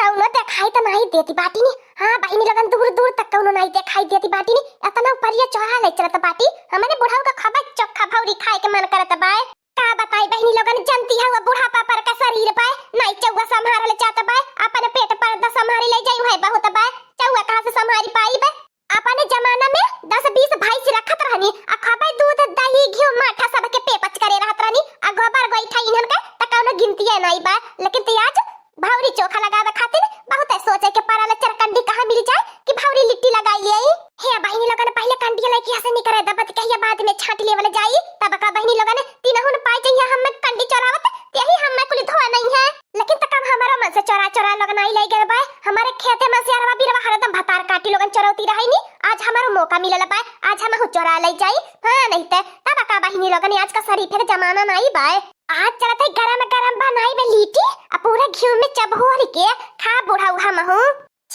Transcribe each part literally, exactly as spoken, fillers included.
कौनो देखाई त नाई देती बाटी नी। हाँ बहिनी लोगन, दूर दूर तक कौनो नाई देखाई देती बाटी नी। एतना उपरिया चोरा ले चलत बाटी। हमरे बुढ़ऊ का खबा चोखा भौरी खाए के मन करत बाय। का बताई बहिनी लोगन, जनती है वो बुढ़ापा पर का शरीर बाय, नाई चौवा संभारल जात बाय, अपन पेट पर्दा संभारी ले जाई है बहुत बाय, चौवा कहाँ से संभारी पाई बे? अपने जमाना में दस बीस भैंस रखत रहनी, आ खबे दूध, दही, घी, माठा सबके पेपच करे रहत रहनी, आ गोबर गोइठा इन्हन के त कौनो गिनतिये नाई बा। लेकिन ते आज भौरी चोखा लगावे खातिर बहुत सोचे के पड़ल, चरकंडी कहाँ मिल जाए कि भौरी लिट्टी लगाई ले आई। हे बहिनी लोगन, पहले कंडिया लेके यहाँ से निकरे द, बतिकहिया बाद में छांट लेवल जाई। तब का बहिनी लोगन, तीनहु न पाई जइहे हम्मे कंडी चोरावत, तेही हम्मे कुली धोआ नहीं है। लेकिन तक अब हमारा मन से चोरा चोरा लोग नाई ले गए बाय। हमारे खेते में से अरवा बिरवा हरदम भतार काटी लोगन चोरौती रही नी। आज हमारा मौका मिलल बाय, आज हम चोरा ले जाई। हाँ नहीं ते तब का बहिनी लोगन, आज का शरीफे के जमाना नाई बाय। आज चलत है गरम गरम बनाई बे लिट्टी, आ पूरा घी में चबोरी के खा बुढ़ऊ हमहू।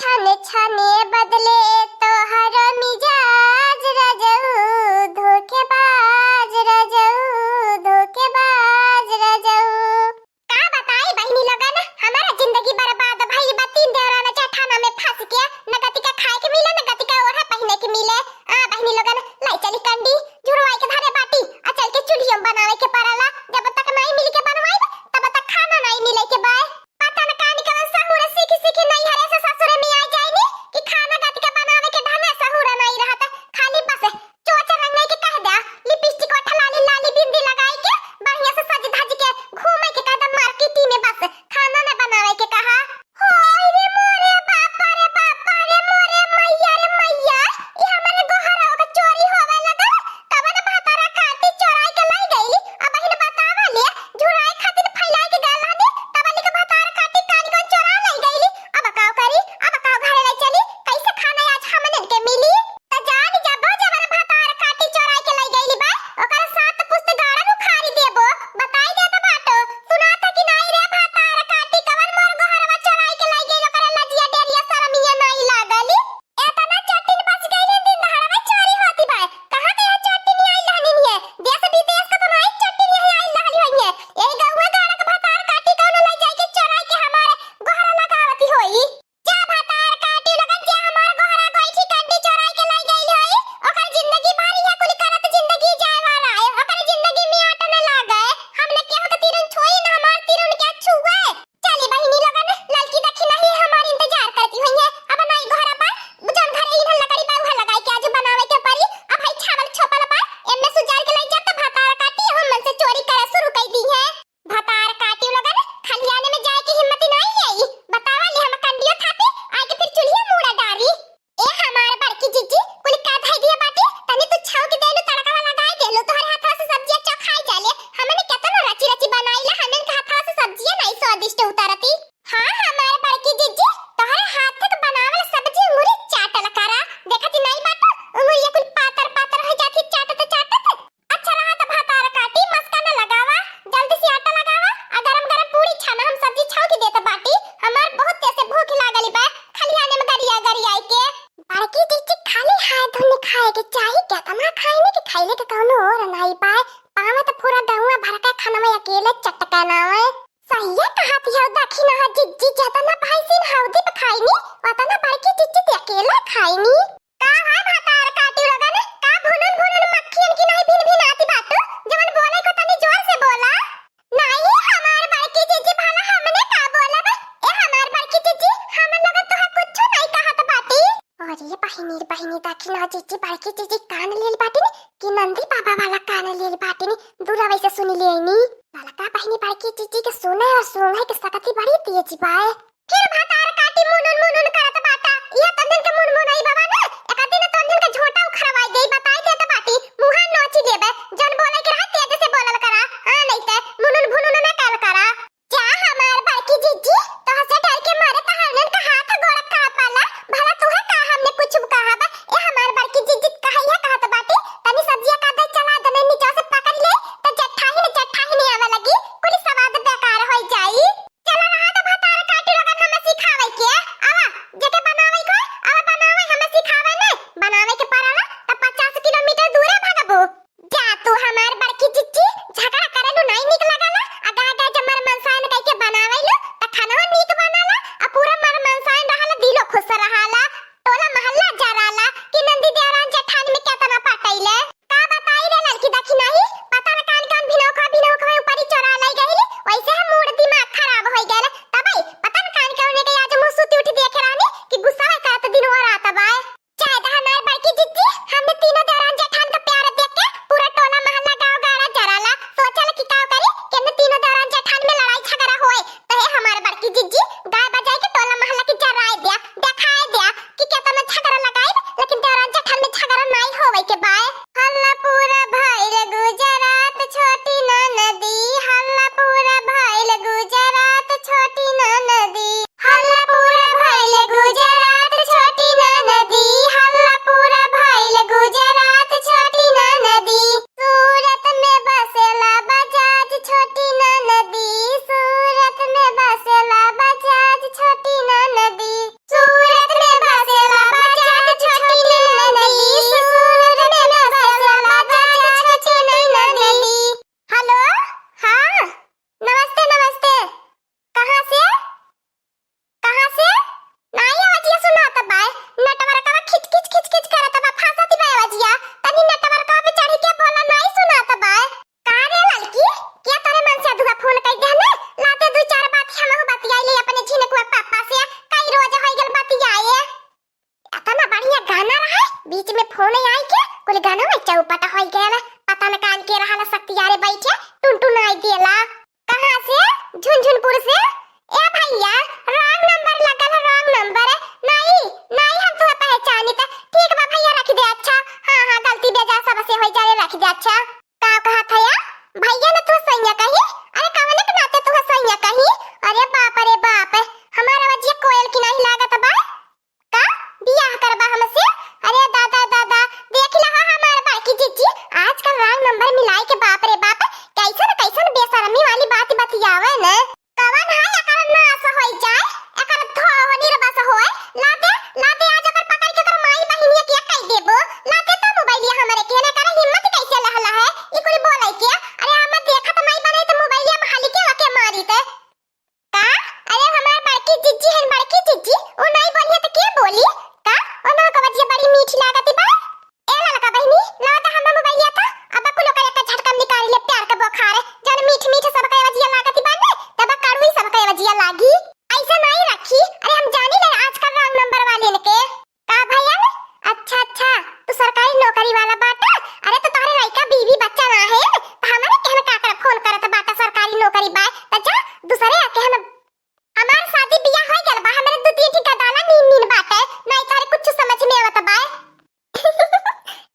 छने छने बदले तोहर मिजाज रजऊ, धोखेबाज रजऊ, धोखेबाज रजऊ। का बताई बहिनी लोगन, हमारा जिंदगी बर्बाद भई बा। तीन देवराना जेठाना में फंस के न गति का खाए के मिले, न गति का ओढ़े पहिने के मिले। आ बहिनी लोगन, लाई चली कंडी झुरवाई के धरे बाटी, आ चल के चूल्हियों में बनावे के पड़ला। जब तक नाई मिल के बनवाई, तब तक खाना नाई मिले के बाय। पता न कानी कवन सहूर सीखी सीखी नैहरे से ससुरे में आ जाइनी कि खाना गति के बनावे के ढंग सहूर नहीं रहत। खाली बस चोच रंगई के कह द्या, लिपस्टिक ओठ लाली लाली बिंदी लगाई के बढ़िया से सज धज के घूमे के कह द्या मार्केट में, बस खाना न बनावे के कहा। होय रे मोरे बापा रे बापा रे मोरे मैया रे मैया, ई हमरे गोहरा का चोरी होवे लगल। कवन भतारा काटी चोराई के लाई गईली? अबहिन बतावा ले, झुराई खातिर फैलाई के गल रहनी, तब लिख भतारा काटी कानी कौन चोरा लाई गईली। अब काव करी, अब काव घरे लाई चली, कैसे खाना आज हमनन के मिली? त जान जबो जवन भतारा काटी चोराई के लाई गईली बा, ओकर सात पुस्त गाड़न उखाड़ी देबो। बताई देत बाटो, सुनात कि नाई रे भतारा काटी कवन मोर गोहरवा चोराई के लाई गईली, ओकर लजिया डेरिया शरमिया नाई लागली। एतना चट्टिन बस गइले दिन दहाड़ा में चोरी होती बाय। कहाँ के यहाँ चट्टिन आइल रहनी है? देश विदेश का तो नाई चट्टिन यहाँ आइल रहली होई है। यही गौवा गाड़ा के भतार काटी कौनो ले जाए के चोराई के हमारे गोहरा लगावती होई। जा भतार काटी लोगन, जे हमार गोहरा गोइठी कंडी चोराई के ले गइल होई, ओकर जिंदगी भर यह कुल करत जिंदगी जाए वाला है। ओकर जिंदगी में आटा न लागे। हमने केहू के तिरुन छुई न हमार तिरुन के छुए। चली बहिनी लोगन, ललकी दखिनही हमार इंतजार करती होई है। अब नाई घरा पर, जौन घरे इन्हन लकड़ी बा, उहे लगाई के आज बनावे के परी। अब हई छावल छोपल बा, एमे सुजार के लई जा त भतार काटी, हम मन से चोरी करे शुरू कई दी है। भतार काटी लोगन, खलियाने में जाए के हिम्मत ही नाई आई। बतावा ले हम कंडियो थापी, आके फिर चुल्हिया मूड़ा डारी। ए हमार बड़की जिज्जी, कुल का धई दिया बाटी, तनी तू छौंक देलू, तड़कवा लगाई देलू, तोहरे हाथवा से सब्जिया चोखाई जाले। हमने केतना रची रची बनाई ला, हमन के हाथवा से सब्जिया नाई स्वादिष्ट उतरती। हाँ हमार बड़की जिज्जी, तोहरे हाथ के बनावल सब्जी उंगुरी चाटल करा, देखती नाई बाटू, उंगुरिया कुल पातर पातर हो जाती चाटत चाटत। अच्छा रहा त भतार काटी, मस्का न लगावा, जल्दी से आटा लगावा, आ गरम गरम पूरी छाना, हम सब्जी छौंक देत बाटी, हमार बहुत तेज से भूख लागल बा, खलिहाने में गरिया गरिया के। बड़की जिज्जी खाली हाथ धोने खाए के चाही, केतना खाए ने के खैले के कौनो और नाई पाए, पावे त पूरा गौवा भर के खाना में अकेले चटकना है। सहिया कहत हौ दखिनहा जिज्जी, जतना भैंसिन हौदी पे खाइनी, ओतना बड़की जिज्जी ते अकेला खाइनी। का है भतार काटी लोगन, का भुनुन भुनुन मक्खियन की नाई भिन भिन आती बाटू, जवन बोले को तनी जोर से बोला। नाई हमार बड़की जिज्जी, भला हमने का बोलब? ए हमार बड़की जिज्जी, हम लोगन तोहे कुछ नाई कहत बाटी। अरे बहिनी, बहिनी, दखिनहा जिज्जी, बड़की जिज्जी कान लेल बाटी नी, कि नंदी बाबा वाला कान लेल बाटी नी, दूरा वैसे सुनी लेनी। ललका बहिनी बड़की जिज्जी के सुने और सूंघे के सकती बड़ी तेज बाए। फिर भतार काटी मुनुन मुनुन करत बाटा। इहे तोहन के मुनमुनई बाबा ना, एक दिन तोहन के झोंटा उखड़वाई देई, बताई देत बाटी, मुहा नोची लेबे। जौन बोले के रहा तेज से बोलल करा, हाँ नहीं ते मुनुन भुनुन में कल करा। जा हमार बड़की जिज्जी, तोहसे डर के मारे तोहरनन का हाथ गोड़ कांपला, भला तुहे का हमने कुछ कहब? ए हमार बड़की जिज्जी कहिया कहत बाटी, तनी सब्जिया का दे चला दने नीचा से पकड़ ले, त जट्ठाही ने जट्ठाही ने आवे लगी, कुल स्वाद बेकार होई जाई। चला रहा त भतार काटी लोगन हमें सिखावे के। आवा, जेके बनावे के होय, आवा बनावे हमें सिखावे ने। बनावे के पड़ला त पचास किलोमीटर दूरे भागबू। जा तू हमार बड़की जिज्जी, झगड़ा करे नु नाई निक लागला। आ गाय गाय जब मर मनसायन कह के बनावे लो, त खानवा निक बनाला। आ पूरा मर चौपट होई गयल, पता न कान के रहल सत्तियारे बैठे, टुनटुनाई देला। कहाँ से? झुनझुनपुर से। ए भैया, wrong number लगल है, wrong number। नहीं, नहीं हम तुहे पहचानी त। ठीक बा भैया, रख दे, अच्छा। हाँ, हाँ, गलती बेजा सबसे होई जाए, रख दे, अच्छा। का कहत है या? भैया न तू सैया कही? अरे कवने के नाते तू सैया कही? अरे बाप रे बाप, हमार आवाजिया कोयल की नहीं लागत बा। का बियाह करबा हमसे? अरे दादा दादा, देख लहा हमार बड़की जिज्जी, आजकल wrong number मिलाई के बाप रे बाप, कैसन कैसन बेशरमी वाली बात बतियावे न। कवन है एकर नाश होई जाए, एकर धोहनी रे बस होए। लाते, लाते आज ओकर पकड़ के ओकर माई बहिनिया के कह देबो। लाते तो मोबाइलिया हमरे के, एकर हिम्मत कैसे लहला है ई कुल बोले के? अरे हम देखत माई बने तो मोबाइलिया में हल्के वके मारी ते। का? अरे हमार बड़की जिज्जी है, बड़की जिज्जी, उ नहीं बोलिए तो के बोली? का? ओनो के बजिया बड़ी मीठी लागत बा। ए ललका बहिनी, लावा त हमर मोबाइलिया त। अब कुल ओकर एक झटका में निकाल ले प्यार के बोखार। जन मीठ मीठ सबके आवाजिया लागत बा ने, तब कड़ुई सबके आवाजिया लागी। ऐसे नहीं रखी। अरे हम जानी ले आजकल wrong number वाले के। का भैया ने? अच्छा, अच्छा, तू सरकारी नौकरी वाला बाटा? अरे तो तोहरे लइका बीवी बच्चा ना है, तो हमारे कहन का कर फोन करत बाटा सरकारी नौकरी बा, तो जा दूसरे आ कहन। हमार शादी बियाह हो गल बा, हमरे दू तीन ठे गदाला नीन नीन बाटे, नहीं तोहरे कुछ समझ में आवत बा।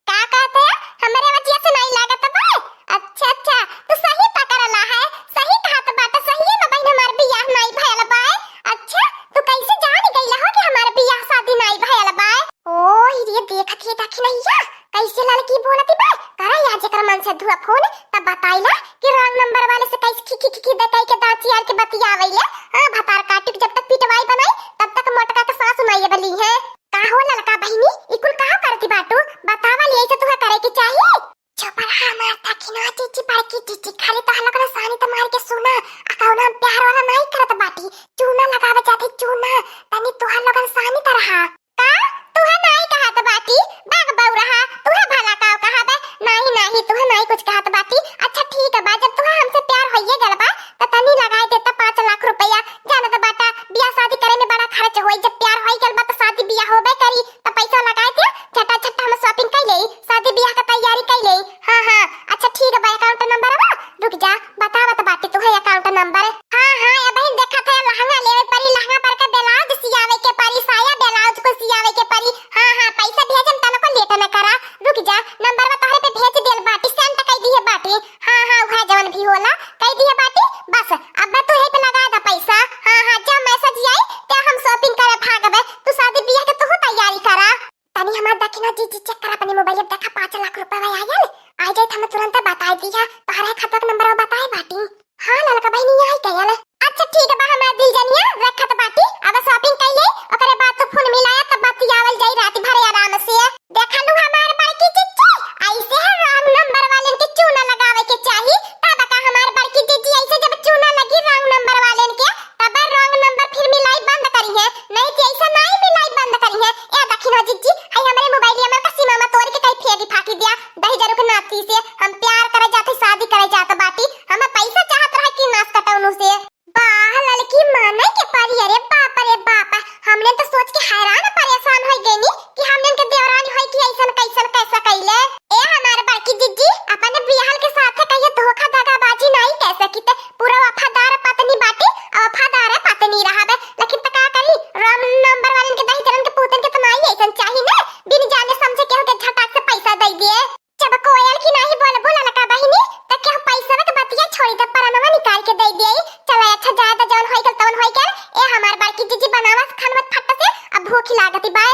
का कहत है? हमरे वजिया से नहीं लागत बा? अच्छा, अच्छा, तू सही पकड़ला है, सही कहत बाटे, सही में बहन हमार बियाह नहीं भयल बा। अच्छा, तू कैसे जान गइला हो कि हमार बियाह शादी नहीं भयल बा? ओ, ये देखत है दखिनैया, कैसे ललकी बोलत बा? करा या जेकर मन से धुआ फोन, तब बताइला कि wrong number वाले से कैसे खी खी खी खी दे कह के दांत चियार के बतियावैले। हाँ, भतार काटी के जब तक पिटवाई बनाई, तब तक मोटका के सास सुनाई बली है। का हो ललका बहिनी, ई कुल का करती बाटू? बतावा ले, ऐसे तुहे करे के चाही। चुप रहा हमार दखिना जिज्जी, बड़की जिज्जी, खाली तोहर लोगन सानी त मार के सुना, आ कौनो हम प्यार वाला नाई करत बाटी, चूना लगावे जाते चूना, तनी तोहर लोगन सानी त रहा। का? तुहे नाई कहत बाटी, बाग बऊ रहा, तुहे भला का कहबे? नाही, नाही, तुहे नाई कुछ कहत बाटी। अच्छा ठीक बा, जब तुहे हमसे प्यार होइए गल बा, त तनी लगाए देता पाँच लाख रुपया। जानत बाटा, बियाह शादी करे में बड़ा खर्च होई, जब प्यार होई गल बा, त शादी बियाह होबे करी, त पैसा लगाए दे, झटा झट हम shopping कर लेई, शादी बियाह का तैयारी कर लेई। हाँ, हाँ, अच्छा ठीक बा, account number बा, रुक जा, बतावत बाटी तुहे account number। हाँ, हाँ, ए बहिन, देखत है, लहंगा लेवे परी, लहंगा पर के blouse सियावे के परी, साया blouse को सियावे के परी। हाँ, हाँ, पैसा भेजम, तनको late न करा, रुक जा, number बा तोहरे पे भेज देल बाटी, send कर दिए बाटी। हाँ, हाँ, उहे जवन भी होला, कह दिए बाटी, बस, अब तू यही पे लगा दा पैसा। हाँ, हाँ, जब message आई, ते हम shopping करे भागबे, तू शादी बियाह के तू तैयारी करा। तनी हमार दखिना जिज्जी check कर अपनी मोबाइल, अब देखा पाँच लाख रुपया आयल, आ जाए त हम तुरंत बताए दिया, तोहरे खतवा के number बताए बाटी। हाँ ललका बहिनी, आई गयल। अच्छा ठीक बा हमार दिल जनिया, रखत बाटी, अब shopping कर ले, ओकरे बाद तो फोन मिलाया, तब बतियावल जाई रात भर आराम से। देखा लू हमार बड़की जिज्जी, ऐसे है wrong number वालन के चूना लगावे के चाही, तब का हमार बड़की जिज्जी ऐसे जब चूना लगी wrong number वालन के, तब wrong number फिर मिलाई बंद करी है, नहीं तो ऐसा नहीं मिलाई बंद करी है। ए दखिना जिज्जी, आई हमरे मोबाइलिया में का सीमा में तोड़ के कहीं फेंकी फाकी दिया, दही जरू के नाती से हम प्यार करे जाते, शादी करे जात बाटी, हम पैसा चाहत रहे कि नाश कटौनू से। वाह ललकी, माने के परी, अरे बाप रे बाप, हमने तो सोच के हैरान परेशान हो गईनी कि हमने के देवरानी होई कि ऐसन कैसन कैसा कैले। ए हमार बड़की जिज्जी, अपने बियाहल के साथे कहियो धोखा दगाबाजी नहीं कर सकित, पूरा वफादार पत्नी बाटी, वफादार पत्नी रहबे, लेकिन त का करी, wrong number वालन के दही जरन के पूतन के त नाई ऐसन चाही ने, बिन जाने समझे केहू के झटाक से पैसा दे दिए। जब कोयल की नाही बोलबू ललका बहिनी, त केहू पैसवा के बतिया छोड़ी त परनवा निकाल के दे दिए। चला अच्छा, ज्यादा जौन होई गल तौन होई गल। ए हमार बड़की जिज्जी, बनावा खानवा फट से, अब भूख लागत बाय।